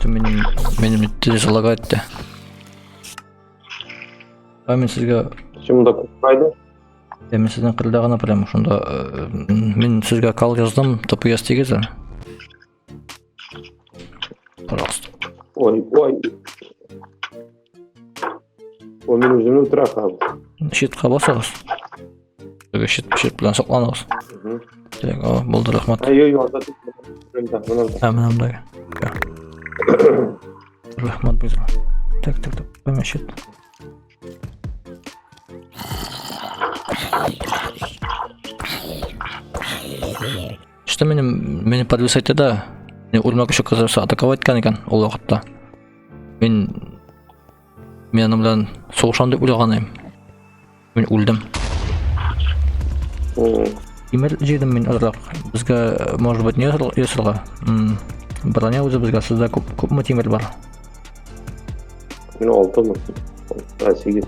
Что минем тиз залагать итте. А мин сезгә Син монда кайда? Я мин сезнең кырда гына прямо шунда мин сезгә кал яздым, ТПС тигез әле. Пожалуйста. Ой, ой. Ой, мин үземне үтерә хәзер. Щитка басыгыз. Теге щит, щит белән сакланыгыз. Так, о, булды, рәхмәт. Ай, ой, анда менә менә. Ә, менә монда. Рәхмәт безгә. Так, так, так. Менә щит. Что минем мине подвисать да. Мин үлмәк өчен кызырса атаковать иткән икән ул вакытта. Мин аның белән сугышам дип уйлаган идем. Мин үлдем. Тимер җыйдым мин азрак. Безгә, может быть, не ясарга? Броня үзе безгә сездә күп күпме тимер бар? Мин алтымы? А, сигез.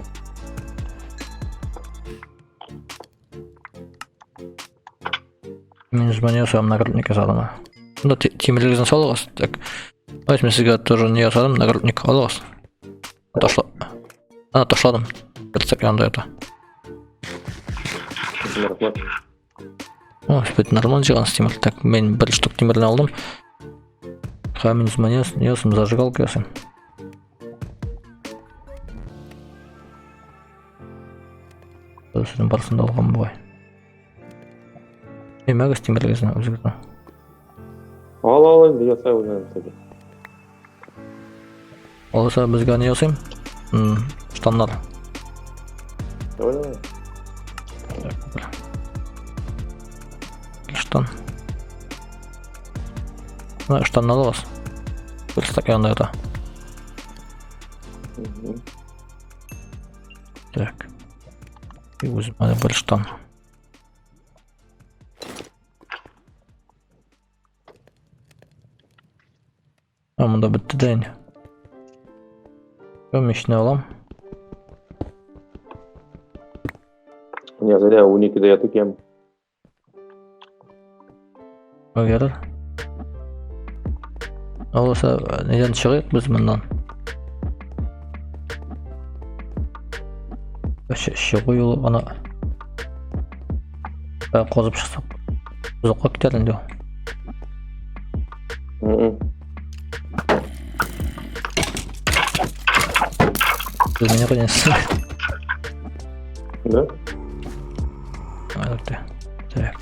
Мин броня ясам, нагрудник ясадым. Шунда тимерлегезне салыгыз. Так. Давайте мин сезгә тоже не ясадым, нагрудник алыгыз. Ташла. А, ташладым. Рецепт янында ята. Рәхмәт. О, бит нормально җыйган тимер. Так, мин бер штук тимерне алдым. Һәм мин үземә не ясыйм, зажигалка ясыйм. Сезнең барысын да алган бугай. Имәгез тимерлегезне үзегезне. Ал, ал инде ясай үзең теге. Алайса безгә не ясыйм? Штаннар. Давай, давай. Штан. Менә штанны алыгыз. Верстак янында ята. Так. И үземә бер штан. А, монда бетте дә инде. Мечне алам. Не зря 12-дә ятып икән. Ярар. Алайса, нидән чыгыйк без моннан? Чыгу юлы ана казып чыксак озакка китәр инде ул. Без меня конечно. Да? Так. Так.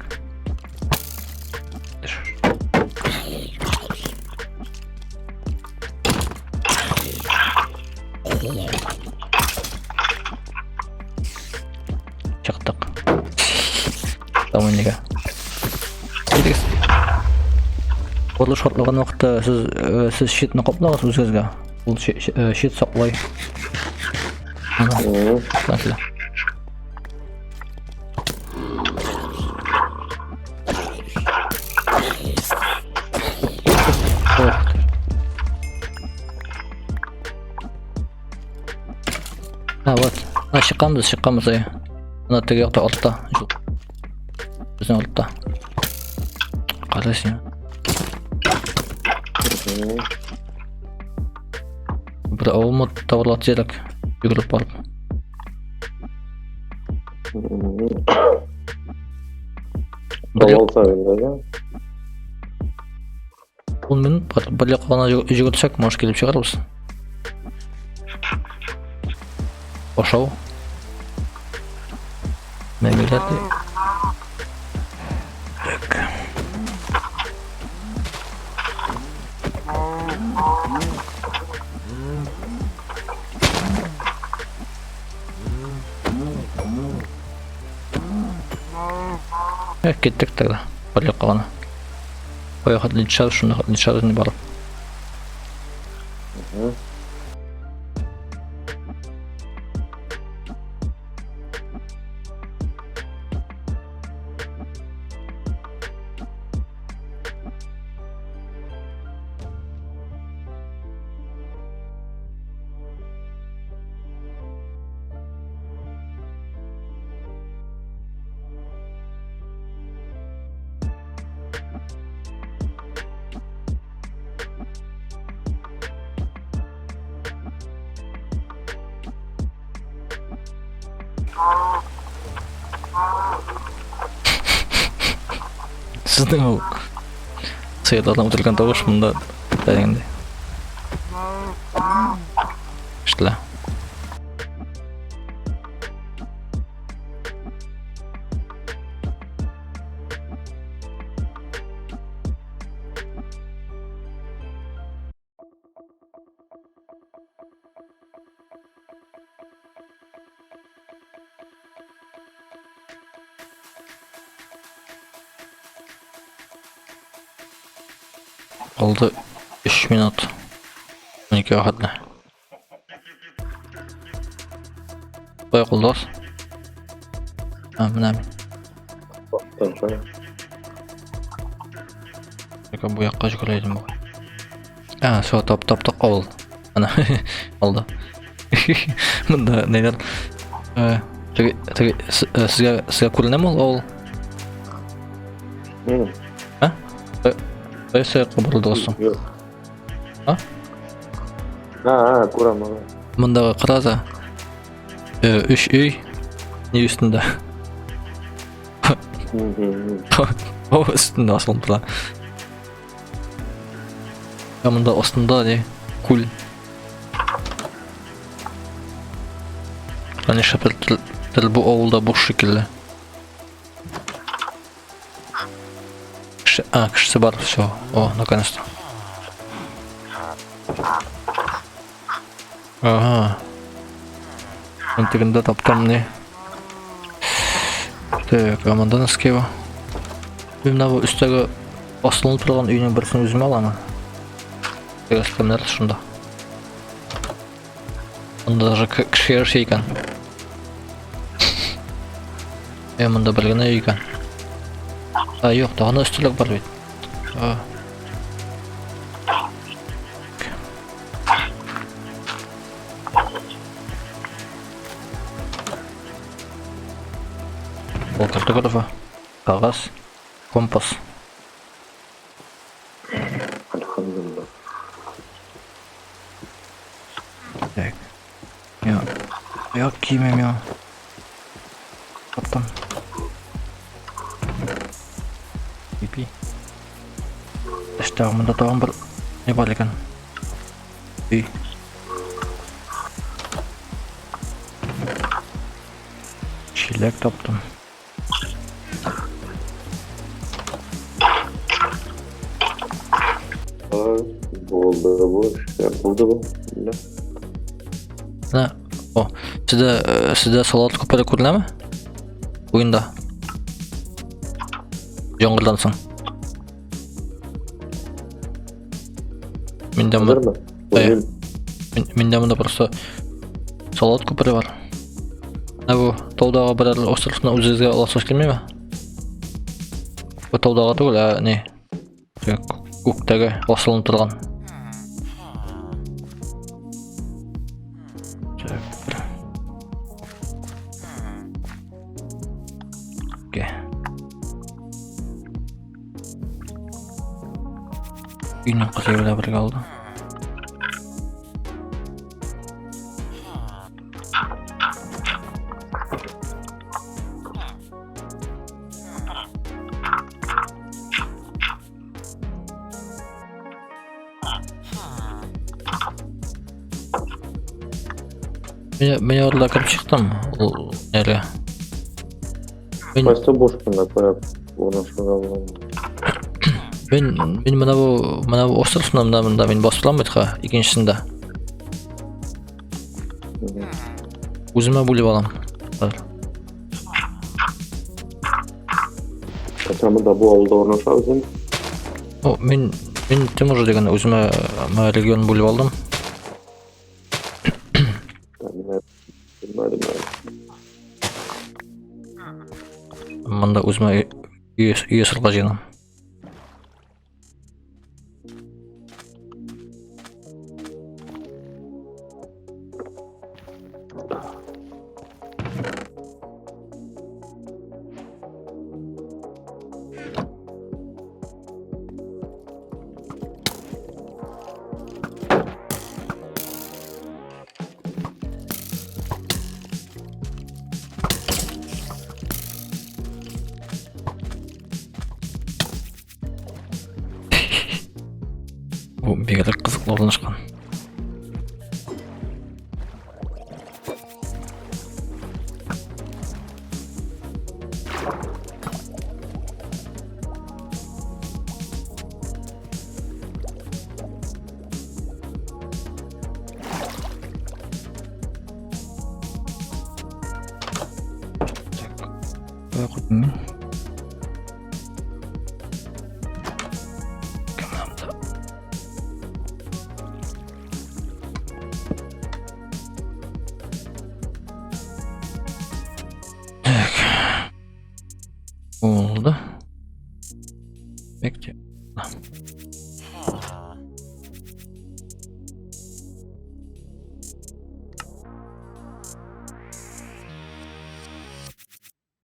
Чыктык. Там нигә. Әйдәгез. Корылыш шартлаган вакытта сез сез щитны каплагыз үзегезгә. Ул щит саклай. Ана. Килә. А, вот. А, чыкканбыз, чыкканбыз, әй. Ана теге якта артта. Безнең артта. Кара син. Бер авылмы тавырлар тизрәк йөгереп барып. Бер як... да? 10 минут бар. Бер якка гына йөгерсәк, может килеп чыгарбыз. Ашау. Мәмиләр ди. Так. Киттек тогда. Бер якка гына. Кая хәтле төшәбез, шунда хәтле төшәбез инде барып. Сезнең ул сыерлардан үтелгән тавыш монда дигәндәй. Ишетелә. Калды 3 минут. 12 хәтле. Кая кулдас? А, менә мин. Бактым. Только бу якка җөгерә идем бугай. А, все, таптык авыл. Ана, алды. Монда ниләр? Э, теге, теге, сезгә, сезгә күренәме ул авыл? А? Кайсы якка борылдыгыз соң? Юк. А? А, күрәм, ага. Мондагы кыраза. Өч өй ни өстендә. О, өстендә асылынып тора. Ә монда астында не? Күл. Ә нишләп тел бу авылда буш шикелле. Кеше, а, кешесе бар, все. О, наконец-то. Ага. Мин тегендә таптым не. Так, а монда носки бар. Мин менә бу өстәге асылынып торган өйнең берсен үземә аламын. Теге өстәмнәр шунда. Монда даже кеше яши икән. Ә монда бер генә өй икән. А, юк, тагын да өстәлек бар бит. А. Ул картографа, кагаз, компас. Альхамдулилла. Так. Я. Аяк киемем я. Таптым. Ипи. Эштә монда тагын бер не бар икән. Өй. Чиләк таптым. Булды бу, булды бу. Менә, о, сездә сездә салат күпере күренәме? Уенда. Яңгырдан соң. Миндә монда Миндә монда просто салат күпере бар. Менә бу таудагы берәр островны үзегезгә аласыгыз килмиме? Бу таудагы түгел, ә не? Күктәге асылынып торган. Окей. Үйнең кызы белән бергә алды. Мин орда кереп чыктым. Ул нәле? Мин Кайсы буш кына карап урнашырга була. Мин менә бу островны менә монда мин басып торам бит ха, икенчесендә. Үземә бүлеп алам. Син монда бу авылда урнаша үзең? О, мин тем уже дигән үземә менә регион бүлеп алдым. Белмәдем әле. Монда үземә өй ясарга җыенам. Бу бигрәк кызыклы урнашкан. Так, кая куйдым мин? Команда. Так. Булды. Бик тә.